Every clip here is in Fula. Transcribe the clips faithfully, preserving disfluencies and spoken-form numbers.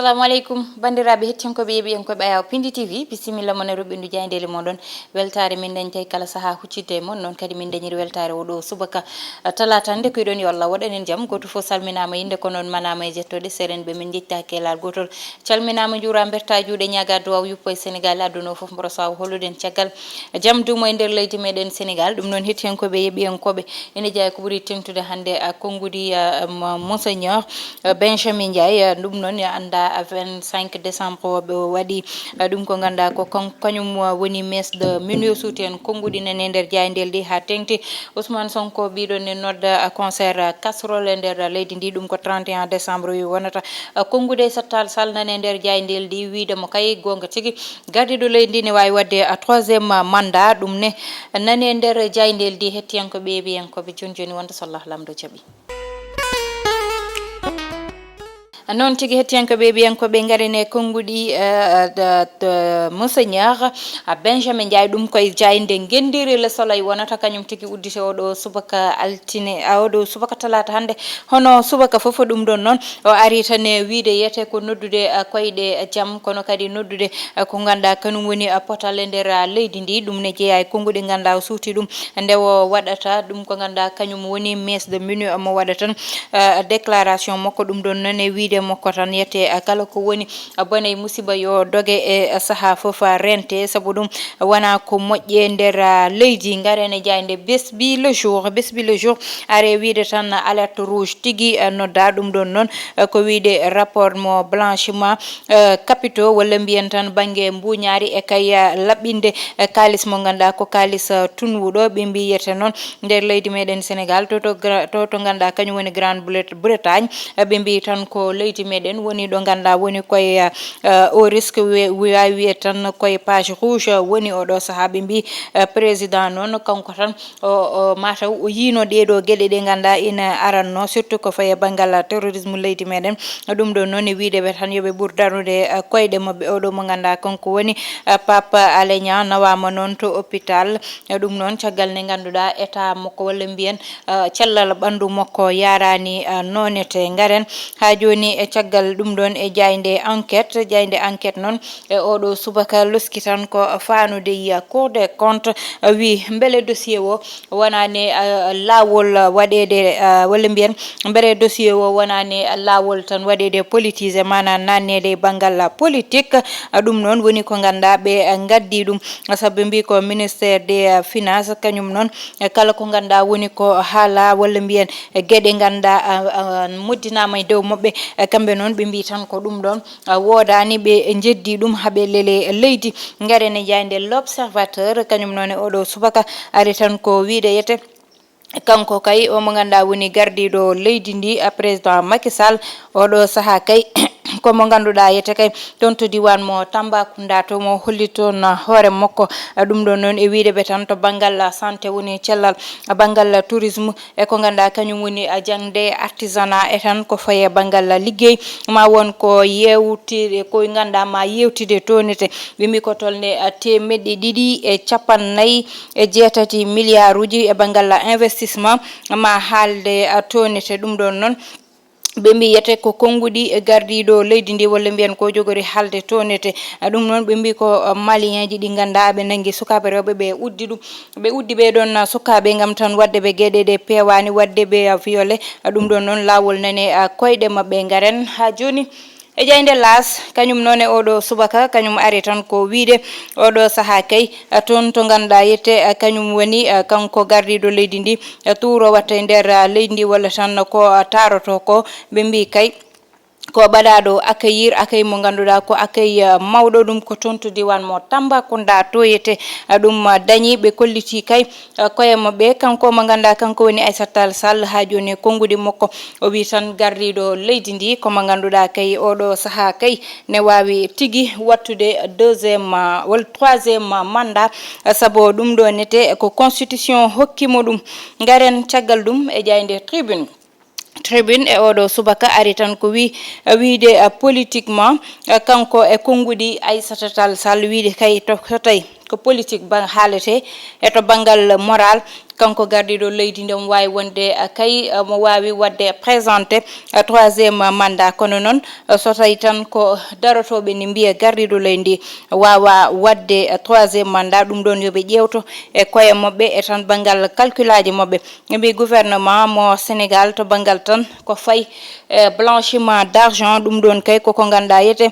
Assalamu aleykum, banndiraaɓe hettiyankooɓe, yeeɓiyankooɓe Ayaw Pindi T V, bisimilla mon e roɓɓindu jaayndeeli mon ɗon. Weltaare min dañtay kala sahaa huccitde e mon, noon kadi min dañiri weltaare oo ɗoo subaka, eh, talaata hannde. Ko iɗon yo Allah waɗan en jam. Gooto fof salminaama, innde ko noon manaama e jettooɗe. Seerenɓe min njettaaki e laal gootol. Calminaama, njuuraama, mbertaa juuɗe, ñaagaa duwaaw yuppo e Senegaal e aduna o fof, mboɗo saawa holluɗen caggal jam duumo e nder leydi meɗen Senegaal. Ɗum noon hettiyankooɓe, yeeɓiyankooɓe, ene jeyaa ko ɓuri teŋtude hannde, a, konngudi, a, mo-, Monseigneur, a, Benjamin Ndiaye, a, ɗum noon, a, anndaa, a, vingt-cinq décembre o ɓe waɗi, a, ɗum ko nganndaa ko kan-, kañum, a, woni messe de minuit, o suuti heen konnguɗi nane e nder jaayndeeli ɗi haa teŋti. Ousmane Sonko ɓiɗon ne nodda, a, concert, a, casserole e nder, a, leydi ndi, ɗum ko trente et un décembre wi wonata, a, konnguɗi. Aissata Tall Sall nane e nder jaayndeeli ɗi, wiyde mo kay goonga tigi, gardiiɗo leydi ndi ne waawi waɗde, a, troisième mandat, ɗum ne nane e nder jaayndeeli ɗi. Hettiyankooɓe, yeeɓiyankooɓe, jooni jooni wonta so Allah Laamɗo jaɓi. Noon tigi, hettiyankooɓe, yeeɓiyankooɓe, ngaren e konnguɗi, eh, da-, da-, Monseigneur, ah, Benjamin Ndiaye, ɗum koye jaaynde ngenndire Le Soleil wonata, kañum tigi udditi oo ɗoo subaka altine, ah, oo ɗoo subaka talaata hannde. Hono subaka fof ɗum ɗoon noon, o ari tan e wiyde yete ko noddude, ah, koyɗe jam, kono kadi noddude, ah, ko ngannduɗaa kañum woni, ah, potal e nder, ah, leydi ndi. Ɗum ne jeyaa e konnguɗi ngannduɗaa o suuti ɗum. Nde o waɗata ɗum ko ngannduɗaa kañum woni messe de minuit mo waɗata, eh, déclaration makko, ɗum ɗoon noon e wiyde makko tan yette, eh, kala ko woni, eh, bone e musiba yo doge e, eh, sahaa fof, eh, rente, sabu ɗum wonaa ko moƴƴe nder, eh, leydi. Ngaren e jaaynde Besbi Le Jour. Besbi Le Jour are wiyde tan alerte rouge tigi, eh, noddaa ɗum ɗoon noon, eh, ko wiyde rapport mo blanchiment, eh, capitaux, walla mbiyen tan bannge mbuuñaari e kay, eh, laɓɓinde, eh, kaalis mo ngannduɗaa ko kaalis, eh, tunwuɗo. Ɓe mbiyi yete noon nder leydi meɗen Senegaal, to, to gra-, to, to ngannduɗaa kañum woni Grande Bret-, Bretagne, eh, ɓe mbiyi tan ko leydi meɗen woni ɗo ngannduɗaa woni koye, eh, eh, au risque, wi-, waawi wiyde tan koye page rouge, eh, woni oo ɗoo sahaa. Ɓe mbiyi, eh, président noon kanko tan o, o, mataw o yiino ɗee ɗoo geɗe ɗe ngannduɗaa ina aranno, surtout ko faye banngal terrorisme leydi meɗen. Ɗum ɗoon noon e wiyde ɓe tan yo ɓe ɓur darnude, eh, koyɗe maɓɓe. Oo ɗoo mo ngannduɗaa kanko woni, eh, Pape Alé Niang, nawaama noon to hôpital. Eh, ɗum noon caggal nde ngannduɗaa état makko walla mbiyen, eh, cellal ɓanndu makko yaaraani, eh, noonete. Ngaren haa jooni e caggal ɗum ɗoon e jaaynde Enquête. Jaaynde Enquête noon e oo ɗoo subaka loski tan ko faanude, yiya Cour des comptes, eh, wi mbele dossier o wonaani, eh, laawol waɗeede, eh, walla mbiyen mbele dossier o wonaani laawol tan waɗeede politisé, maanaam naatneede e banngal politique. Eh, ɗum noon woni ko ngannduɗaa ɓe, eh, ngaddi ɗum, sabu ɓe mbii ko ministère des, eh, finances, kañum noon, eh, kala ko ngannduɗaa woni ko haala walla mbiyen, eh, geɗe ngannduɗaa, eh, eh, moddinaama e dow maɓɓe, eh, kamɓe noon ɓe mbii tan ko ɗum ɗoon, ah, woodaani, ɓe njeddi ɗum haa ɓe lele leydi. Ngaren e jaaynde L'Observateur, kañum noon e oo ɗoo subaka ari tan ko wiyde yete kanko kay o mo ngannduɗaa woni gardiiɗo leydi ndi, ah, président Macky Sall. Oo ɗoo sahaa kay ko mo ngannduɗaa yete kay toon to diiwaan mo Tambacounda to mo holli toon, ah, hoore makko. Ah, ɗum ɗoon noon e wiyde ɓe tan to banngal, ah, santé woni cellal, ah, banngal, ah, tourisme, e ko ngannduɗaa kañum woni, a, jaŋde artisanat e tan ko faye banngal liggey, ma won ko yeewtide, ko ngannduɗaa ma yeewtide toonete. Ɓe mbii ko tolne, a, teemeɗɗe ɗiɗi e cappannayi e jeetati miliyaaruuji e banngal investissement ma haalde, a, toonete. Ɗum ɗoon noon ɓe mbii yete ko konnguɗi gardiiɗo leydi ndi, walla mbiyen ko jogori haalde toonete. Ɗum noon ɓe mbii ko, uh, Malienji ɗi ngannduɗaa ɓe nanngi sukaaɓe rewɓe ɓe uddi ɗum. Ɓe uddi ɓee ɗoon, uh, sukaaɓe ngam tan waɗde ɓe geɗe ɗe peewaani, waɗde ɓe, uh, violé. Uh, ɗum ɗoon noon laawol nani, uh, koyɗe maɓɓe. Ngaren haa jooni e jaaynde Laas, kañum noon e oo ɗoo subaka, kañum ari tan ko wiyde oo ɗoo sahaa kay, eh, toon to ngannduɗaa yette, eh, kañum woni, eh, kanko gardiiɗo leydi ndi, eh, tuuro watta e nder, eh, leydi ndi walla tan ko, eh, taaroto ko. Ɓe mbii kay ko baɗaaɗo accueillir, accueil mo ngannduɗaa ko accueil, eh, mawɗo, ɗum ko toon to diiwaan mo Tambacounda toyete, eh, ɗum, eh, dañi. Ɓe kolliti kay, eh, koye maɓɓe, kanko mo ngannduɗaa kanko woni Aissata Tall Sall, haa jooni e konnguɗi makko. O wii tan gardiiɗo leydi ndi ko mo ngannduɗaa kay oo ɗoo sahaa kay ne waawi tigi waɗtude deuxième, ah, walla troisième mandat, ah, sabu ɗum ɗoo nete ko constitution hokki mo ɗum. Ngaren caggal ɗum e jaaynde Tribune. Tribune e oo ɗoo subaka ari tan ko wii, ah, wiyde, ah, politiquement, ah, kanko e konnguɗi Aissata Tall Sall wiyde kay to, to tawi politique ban haalete, e to banngal moral, kanko gardiiɗo leydi ndi omo waawi wonde, eh, kay, eh, mo waawi waɗde présenté, eh, troisième mandat. Kono noon, eh, so tawi tan ko darotooɓe ni mbiya gardiiɗo leydi ndi waawa waɗde, eh, troisième mandat, ɗum ɗoon yo ɓe ƴeewto e koye maɓɓe e tan banngal calculaaji maɓɓe. Ɓe mbi gouvernement mo Sénégal to banngal tan ko fayi, eh, blanchiment d'argent, ɗum ɗoon kay koko ngannduɗaa yete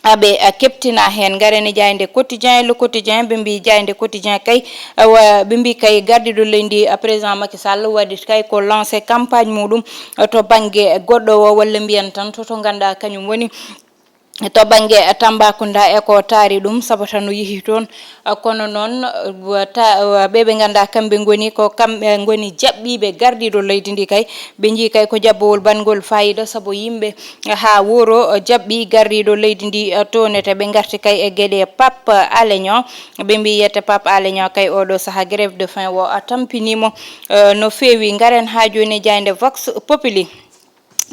aɓe, eh, keɓtina heen. Ngaren e jaaynde Quotidien, Le Quotidien, ɓe mbi jaaynde Quotidien kay, eh, wa-, ɓe mbi kay gardiiɗo leydi, eh, président Macky Sall waɗi kay ko lancé campagne muɗum, eh, to bannge goɗɗo o, walla mbiyen tan to, to ngannduɗaa kañum woni to bannge Tambacounda e ko taari ɗum, sabu tan o yehi toon. Eh, kono noon, eh, ta-, eh, ɓe ɓe ngannduɗaa kamɓe ngoni ko kamɓe ngoni jaɓɓiiɓe gardiiɗo leydi ndi kay, ɓe njii kay ko jabbowol banngol faayiida, sabu yimɓe haa wuro jaɓɓi gardiiɗo leydi ndi, eh, toonete. Ɓe ngarti kay e geɗe Pape Alé Niang. Ɓe mbi yiyete Pape Alé Niang kay oɗo saha grève de faim o a tampinimo, eh, no feewi. Ngaren haa jooni e jaaynde Vox Populi.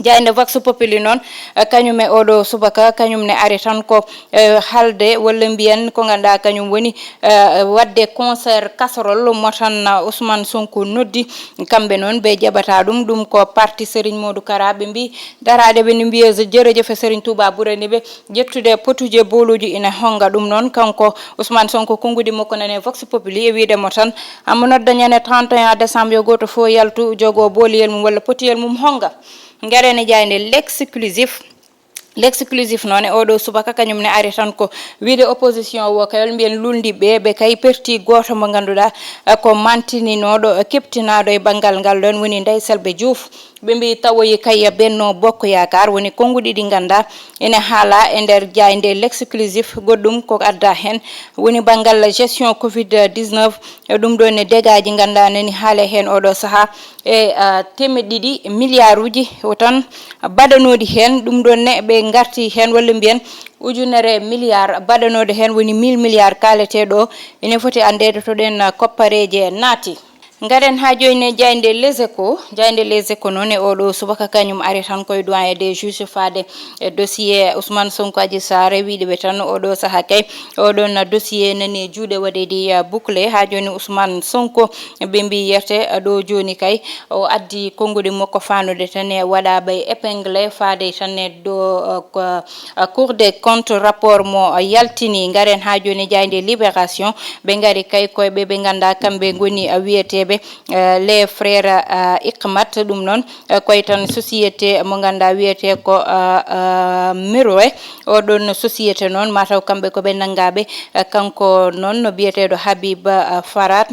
Jaaynde Vox Populi noon, eh, kañum e oɗo subaka, kañum ne ari tan ko, eh, halde walla mbiyen ko ngannduɗaa kañum woni, eh, waɗde concert casserole mo tan, eh, Ousmane Sonko noddi. Kamɓe noon ɓe jaɓata ɗum, ɗum ko parti Serigne Modou Kara. Ɓe mbi daraade ɓe ne mbiya jërëjëf Serigne Touba ɓurani ɓe ƴettude potuji e booluuji ina honga. Ɗum noon kanko Ousmane Sonko konguɗi makko nane Vox Populi e wiide mo tan, amo nodda ñande trente et un décembre yo gooto fof yaltu jogo booliyel mum walla potiyel mum honga. Ngaren e jaaynde L'Exclusif. L'Exclusif noon e oɗo subaka kañum ne ari tan ko wiide opposition o kayol mbiyen lulndiɓe ɓe kay perti gooto mo ngannduɗaa, eh, ko mantininooɗo, eh, keɓtinaaɗo e banngal ngal ɗoon woni Ndeye Selbé Diouf. Ɓe mbi tawoyi kay Benno Bokk Yaakaar woni konnguɗi ɗi ngannduɗaa ene haala e nder jaaynde L'Exclusif. Goɗɗum ko adda heen woni banngal gestion covid dix-neuf, e ɗum ɗoon ne dégâts ji ngannduɗaa nani haale heen oɗo saha e, ah, teemeɗɗe ɗiɗi milliards uji o tan baɗanooɗi heen. Ɗum ɗoon ne ɓe ngarti heen walla mbiyen ujunere milliards baɗanooɗo heen woni mille milliards kaaleteeɗo ene foti anndeede to ɗeen, ah, koppareeje naati. Ngaren haa jooni e jaaynde Les Échos. Jaaynde Les Échos noon e oɗo subaka kañum ari tan koye doyen des juges faade e dossier Ousmane Sonko Adji Sarr, wiide ɓe tan oɗo saha kay oɗon dossier nani e juuɗe waɗeɗi, ah, bouclé. Haa jooni Ousmane Sonko ɓe mbi yerte, ah, ɗo jooni kay o addi konnguɗi makko fanude tan e waɗa ɓay épinglé faade tan e ɗo, ah, ko, ah, Cour des comptes rapport mo, ah, yaltini. Ngaren haa jooni jaaynde Libération. Ɓe ngari kay koye ɓe ɓe ngannduɗaa kamɓe ngoni, ah, wiyeteeɓe, eh, les frères, ah, Ikmat. Ɗum noon, eh, koye tan société mo ngannduɗaa wiyetee ko, ah, ah, Mirwe. Oɗon société noon mataw kamɓe ko ɓe nanngaaɓe, eh, kanko noon no biyeteeɗo Habib, ah, Farat.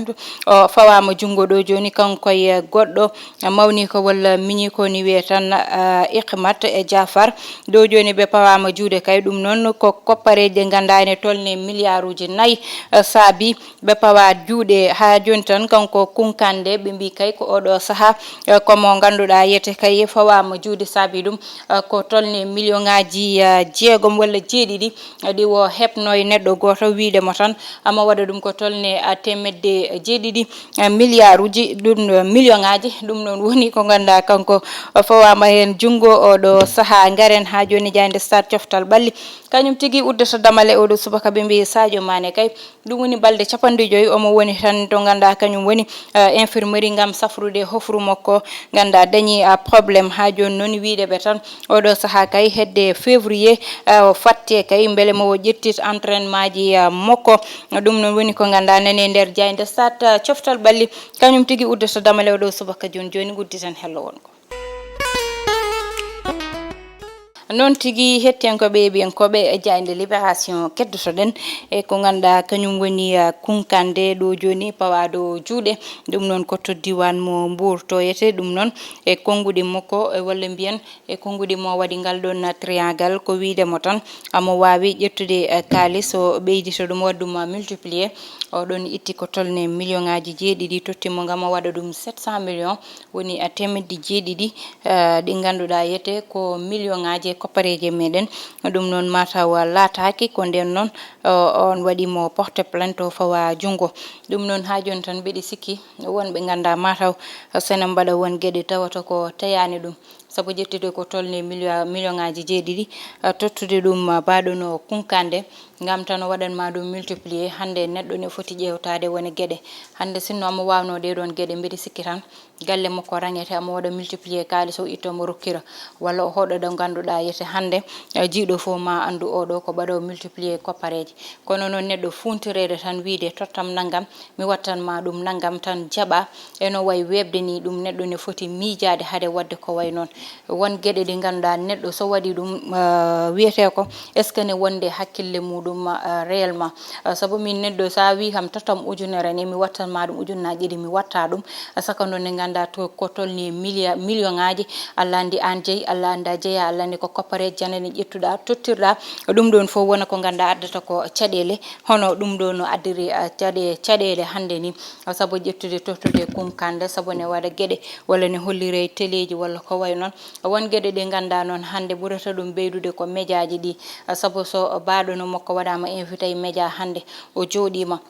O fawaama junngo ɗo jooni kanko e goɗɗo mawni ko walla miñi ko ni wiye tan, ah, Ikmat e Jafar. Ɗo jooni ɓe pawaama juuɗe kay ɗum noon ko koppareeje ɗe ngannduɗaa ene tolni milliards uji nayi, ah, saabi ɓe pawa juuɗe haa jooni tan. Kanko Kunkande ɓe mbi kay ko oɗo saha, eh, ko mo ngannduɗaa yete kay fawaama juuɗe saabi ɗum, eh, ko tolni million ŋaaji, eh, jeegom walla jeeɗiɗi, eh, ɗi o heɓno e neɗɗo gooto wiide mo tan ama waɗa ɗum ko tolni, eh, teemedde jeeɗiɗi, eh, milliards uji ɗum, eh, million ŋaaji. Ɗum noon woni ko ngannduɗaa kanko, eh, fawaama heen junngo oɗo saha. Ngaren haa jooni jaaynde Stade coftal ɓalli kañum tigi uddata damale oɗo subaka ɓe mbi Sadio Mané kay ɗum woni balɗe capanɗe joyi omo woni tan to ngannduɗaa kañum woni, eh, infirmerie ngam safrude hofru makko. Ngannduɗaa dañi, ah, problème haa jooni noon wiide ɓe tan oɗo saha kay hedde février, ah, o fatte kay mbele mo o ƴettit entraînement ji, ah, makko. Ɗum noon woni ko ngannduɗaa nani e nder jaaynde Stade, ah, coftal ɓalli kañum tigi uddata damale oɗo subaka jooni jooni udditen hello wonko. Noon tigi, hettiyankooɓe e ɓiyankooɓe e jaaynde Libération, keddotoɗen e ko ngannduɗaa kañum woni, ah, Kunkande ɗo jooni pawaɗo juuɗe. Ɗum noon ko to diiwaan mo Mbour toyete. Ɗum noon e konnguɗi makko, e walla mbiyen e konnguɗi mo waɗi ngal ɗoon triangle, ko wiide mo tan amo waawi ƴettude, eh, kaalis o ɓeydita ɗum, waɗa ɗum, ah, multiplier. O ɗoon itti ko tolni million ŋaaji jeeɗiɗi, totti mo ngam o waɗa ɗum sept cent millions. Woni a teemedde jeeɗiɗi, eh, ɗi ngannduɗaa yete ko million ŋaaji e koppareeje meɗen. Ɗum noon mataw laataaki ko ndeen noon, o, on waɗi mo porte plainte, o fawa junngo. Ɗum noon, haa jooni tan mbeɗe sikki wonɓe nganndaa mataw sene mbaɗa won geɗe tawata ko teyaani ɗum. Sabu ƴettude ko tolni million, million ŋaaji jeeɗiɗi, a, tottude ɗum, a, baaɗo no kunkande, ngam tan o waɗan ma ɗum multiplier. Hannde neɗɗo ne foti ƴeewtaade wone geɗe. Hannde sinno omo waawno ɗee ɗoon geɗe, mbeɗe sikki tan galle makko raŋete, omo waɗa multiplier kaalis o, itta omo rokkira, walla o hoɗa ɗo ngannduɗaa yete hannde, a, jiiɗo fof ma anndu oɗo ko ɓaɗo multiplier koppareeji. Kono noon neɗɗo funtireede tan wiyde tottam nanngam, mi wattan ma ɗum nanngam tan jaɓa, eno wayi weeɓde ni, ɗum neɗɗo ne foti miijaade hade waɗde ko wayi noon. Won geɗe ɗe ngannduɗaa neɗɗo so waɗi ɗum, ah, wiyetee ko est-ce que ne wonde hakkille muɗum, ah, réellement? Ah, sabu min neɗɗo so a wii kam tottam ujunere ni, mi wattan ma ɗum ujunnaaji ɗiɗi, mi watta ɗum. Ah, saka noon ne ngannduɗaa to ko tolni milliard, million ŋaaji, Allah anndi aan jeyi, Allah annda jeya, Allah anndi ko koppareeji janani ƴettuɗaa, tottirɗaa. Ɗum ɗoon fof wona ko ngannduɗaa addata ko caɗeele. Hono ɗum ɗo no addiri, ah, caɗe-, caɗeele hannde ni, ah, sabu ƴettude tottude kunkande, sabu ne waɗa geɗe, walla ne hollire teleeji, walla ko wayi noon. Won geɗe ɗe ngannduɗaa noon hannde ɓurata ɗum ɓeydude ko mejaaji ɗi, ah, sabu so baaɗo no makko waɗaama invité e mejaa hannde, o jooɗiima,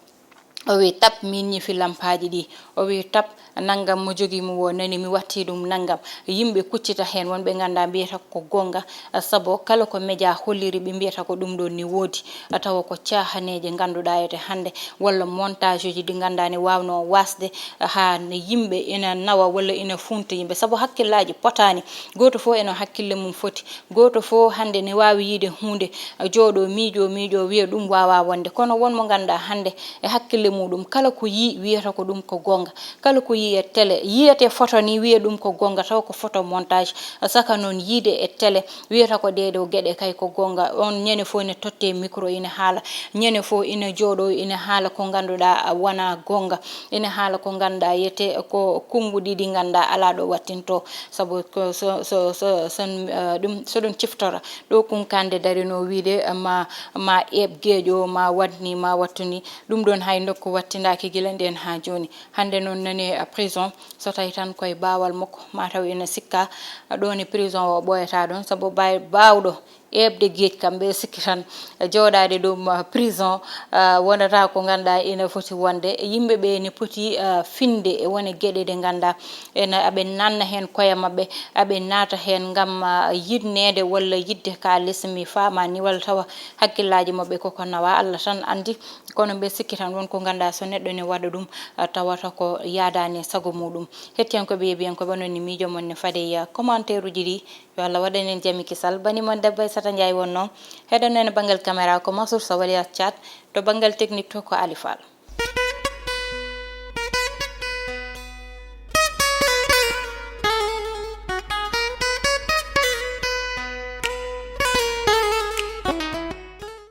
o wi tap min ñifi lampaaji ɗi, o wi tap nanngam mo jogii mo wo nani mi watti ɗum nanngam. Yimɓe kuccita heen, won ɓe ngannduɗaa mbiyata ko goonga, sabu kala ko mejaa holliri ɓe mbiyata ko ɗum ɗoon ni woodi, tawa ko caahaneeje ngannduɗaa ete hannde, walla montage uji ɗi ngannduɗaa ne waawnoo waasde haa ne yimɓe ina nawa walla ina funta yimɓe, sabu hakkillaaji potaani. Gooto fof eno hakkille mum foti, gooto fof hannde ne waawi yiyde huunde, jooɗo miijo, miijo wiya ɗum waawaa wonde. Kono won mo ngannduɗaa hannde e hakkille muɗum, kala ko yii wiyata ko ɗum ko goonga. Kala ko yii e télé, yiyete photo ni, wiya ɗum ko goonga, taw ko photo montage. Saka noon, yiyde e télé, wiyata ko ɗee ɗoo geɗe kay ko goonga. On ñande fof ne totte micro, ina haala. Ñande fof ina jooɗo, ina haala ko ngannduɗaa wonaa goonga. Ina haala ko ngannduɗaa yete ko konnguɗi ɗi ngannduɗaa alaa ɗo wattinto. Sabu ko so, so, so, so, eh, ɗum, so ɗum ciftora, ɗo kunkande darino wiide, eh, ma, ma eeɓ geeƴo, ma waɗ ni, ma wattu ni. Ɗum ɗoon hay nokku wattindaaki gila ndeen haa jooni. Hannde noon nani, a, prison, so tawi tan koye baawal makko, mataw ina sikka, a, ɗoon e prison o ɓooyata ɗoon, sabu bay-, baawɗo eeɓde geej kam, mbeɗa sikki tan, a, jooɗaade ɗum, a, prison, a, wonata ko ngannduɗaa ina foti wonde. Yimɓe ɓe ne poti, a, finde e wone geɗe ɗe ngannduɗaa ena, aɓe nanna heen koye maɓɓe, aɓe naata heen ngam, a, yiɗneede walla yiɗde kaalis, mi faama ni, walla tawa hakkillaaji maɓɓe koko nawa, Allah tan anndi. Kono mbeɗa sikki tan won ko ngannduɗaa so neɗɗo ne waɗa ɗum, a, tawata ko yaadaani e sago muɗum. Hettiyankooɓe, yeeɓiyankooɓe, onon ne miijo mon ne faade e commentaire uji ɗi. Yo Allah waɗan en jam e kisal. Bani mon debbo Aissata Ndiaye wonnoo. Heɗono en banngal caméra ko Mansour Sow Waliya Thiat. To banngal technique to ko Ali Fall.